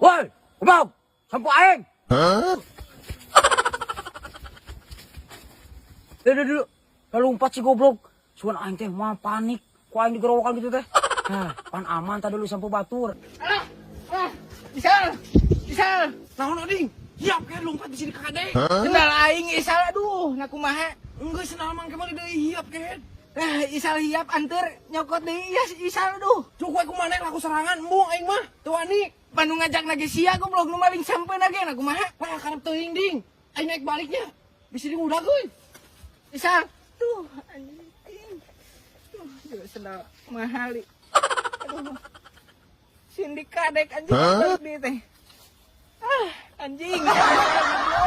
Woi, goblok. Sampo aing. Duh, duh, duh. Lompat si goblok. Suan aing teh mah panik. Ku aing digerowokan gitu teh. Nah, pan aman tadi lu sampo batur. Alah, alah, Isal, Isal. Naon, Oding? Hiap kayak lompat di sini kade. Sendal aing, Isal, aduh, na kumaha? Enggak, sendal mang kemana deui hiap kehed. Nah, Isal hiap anteur nyokot deui ya Isal, aduh. Cukup aku mana laku serangan embung aing mah. Teu wani. Pan nu ngajak nage sia, goblok, nu maling sampeun nage na kumaha? Lah, karep teuing, Ding. Aing naik baliknya. Bisa di udah euy. Isal, tuh anjing. Tuh, juga sendal mahal. Aduh. Sindik kadek anjing balik deui teh. Ah, anjing. Goblok.